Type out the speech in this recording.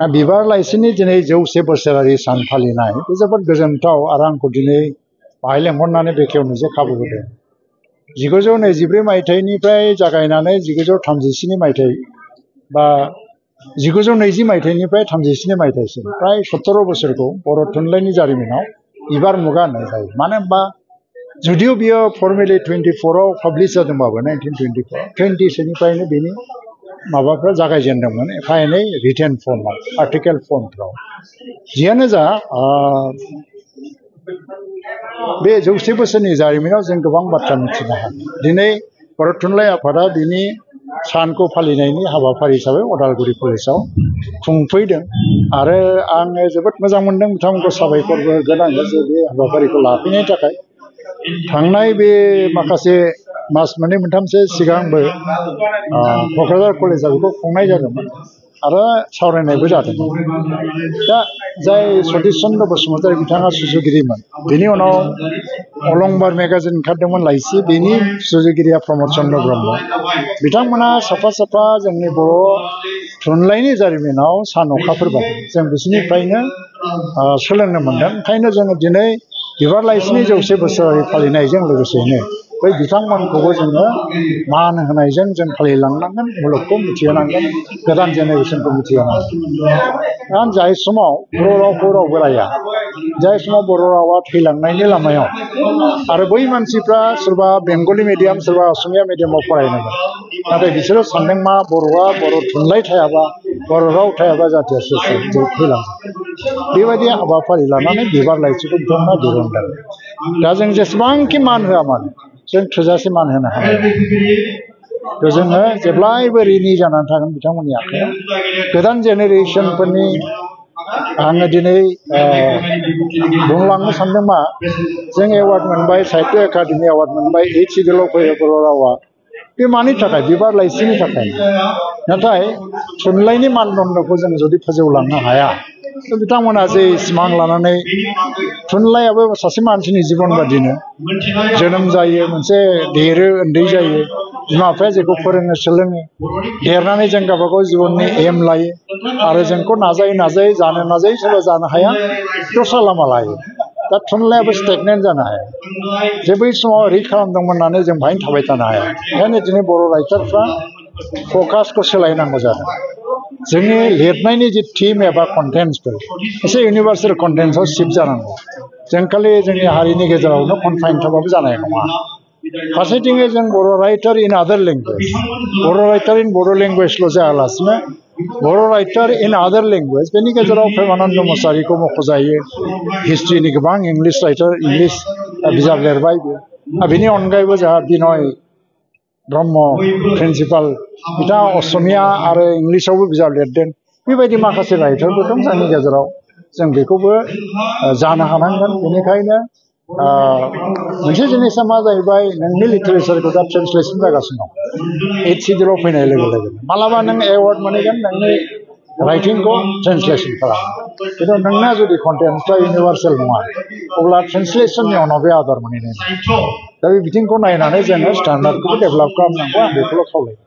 बिबार लाइसिनि दिनै 100 बोसोरारि सान फालिनाय बे जोबोद गोजोनथाव आरो आंखौ दिनै बाहाय लेंहरनानै बेखेवनो खाबु होदों। 1924 मायथाइनिफ्राय जागायनानै 1937 मायथाइ बा 1920 मायथाइनिफ्राय 37 मायथाइसिम प्राय 17 बोसोरखौ बर' थुनलाइनि जारिमिनाव बिबार मुगा होननाय जायो। मानो होनबा जुदिও बियो फर्मेलि 24 आव पाब्लिश जादोंबाबो 1924 20 सोनिफ्रायनो बेनि माबाफ्रा जागायजेनदोंमोन एफा एनै रिटेन फर्मआव आर्टिकेल फर्मफ्राव। जियानो जा बे 100 बोसोरनि जारिमिनाव जों गोबां बाथ्रा मिथिनो हायो। दिनै बर' थुनलाइ आफादा बिनि सानखौ फालिनायनि हाबाफारि हिसाबै उदालगुरि कलेजाव खुंफैदों आरो आङो जोबोद मोजां मोनदों, बिथांमोनखौ साबायखरबो होगोन आङो जे बे हाबाफारिखौ लाफैनायनि थाखाय। थांनाय बे माखासे मास मोननै मोनथामसो सिगांबो क'क्राझार कलेजाव बेखौ खुंनाय जादोंमोन आरो सावरायनायबो जादोंमोन। दा जाय सतिश चन्द्र बसुमतारी बिथाङा सुजुगिरिमोन, बेनि उनाव अलंबार मेगाजिन ओंखारदोंमोन लाइसि, बेनि सुजुगिरिया प्रमद चन्द्र ब्रह्म। बिथांमोना साफा साफा जोंनि बर' थुनलाइनि जारिमिनाव सान अखाफोर बायदि जों बिसोरनिफ्रायनो सोलोंनो मोनदों। ओंखायनो जोङो दिनै बिबार लाइसिनि 100 बोसोरारि फालिनायजों लोगोसेनो बै बिथांमोनखौबो जोङो मान होनायजों जों फालिलांनांगोन, मुलुगखौ मिथिहोनांगोन, गोदान जेनेरेसनखौ मिथिहोनांगोन। जाय समाव बर' रावखौ रावबो राया, जाय समाव बर' रावा थैलांनायनि लामायाव आरो बै मानसिफ्रा सोरबा बेंगलि मिडियाम सोरबा असमिया मिडियामाव फरायनांगोन, नाथाय बिसोरो सानदों मा बर'आ बर' थुनलाइ थायाबा बर' राव थायाबा जाथिया थैलांगोन। बेबायदि हाबाफारि लानानै बिबार लाइसिखौ बिथांमोना दिहुनदों। दा जों जेसेबांखि मान होआ मानो जों थोजासे मान होनो हानाय। जोङो जेब्लायबो ऋणी जानानै थागोन बिथांमोननि आखायाव। गोदान जेनेरेसनफोरनि आङो दिनै बुंलांनो सानदों मा, जों एवार्ड मोनबाय, साहित्य एकाडेमि एवार्ड मोनबाय, 8 सिडिउलाव फैयो बर' रावा। बे मानि थाखाय? बिबार लाइसिनि थाखाय। नाथाय थुनलाइनि मानदण्डखौ जों जुदि फोजौलांनो हाया, बिथांमोना जे सिमां लानानै, थुनलाइयाबो सासे मानसिनि जिबन बादिनो जोनोम जायो, मोनसे देरो, उन्दै जायो, बिमा बिफाया जेखौ फोरोङो सोलोङो, देरनानै जों गावबागाव जिबननि एम लायो आरो जोंखौ नाजायै नाजायै जानो नाजायै सोरबा जानो हाया, दस्रा लामा लायो। दा थुनलाइयाबो स्टेगनेन्ट जानो हाया। जे बै समाव रिड खालामदोंमोन होननानै जों बाहायनो थाबाय थानो हाया। ओंखायनो दिनै बर' राइटारफ्रा फकासखौ सोलायनांगौ जादों। जोंनि लिरनायनि जि थिम एबा कन्टेन्ट्सफोर एसे इउनिभार्सेल कन्टेन्ट्सआव शिफ्ट जानांगौ। जों खालि जोंनि हारिनि गेजेरावनो कनफाइन थाबाबो जानाय नङा। फारसेथिङै जों बर' राइटार इन आदार लेंगुवेज, बर' राइटार इन बर' लेंगुवेजल' जायालासिनो बर' राइटार इन आदार लेंगुवेज, बेनि गेजेराव प्रेमानन्द मसाहारिखौ मख'जायो। हिस्ट्रिनि गोबां इंलिश राइटार, इंलिश बिजाब लिरबाय। बेनि अनगायैबो जोंहा बिनय ब्रह्म प्रिन्सिपाल, बिथाङा असमिया आरो इंलिसावबो बिजाब लिरदों। बेबायदि माखासे राइटारफोर दं जोंनि गेजेराव, जों बेखौबो जानो हानांगोन। बेनिखायनो मोनसे जिनिसा मा जाहैबाय, नोंनि लिटारेचारखौ दा ट्रेन्सलेसन जागासिनो दं 8 सिडिउलाव फैनाय लोगो लोगो। मालाबा नों एवार्ड मोनहैगोन नोंनि राइटिंखौ ट्रेन्सलेसन खालाम, खिन्थु नोंना जुदि कन्टेन्ट्सफ्रा इउनिभार्सेल नङा, अब्ला ट्रेन्सलेसननि उनाव बे आदार मोनहैनाय नङा। दा बे बिथिंखौ नायनानै जोङो स्टेन्डार्डखौबो डेभेलप खालामनांगौ, आं बेखौल' खावलायो।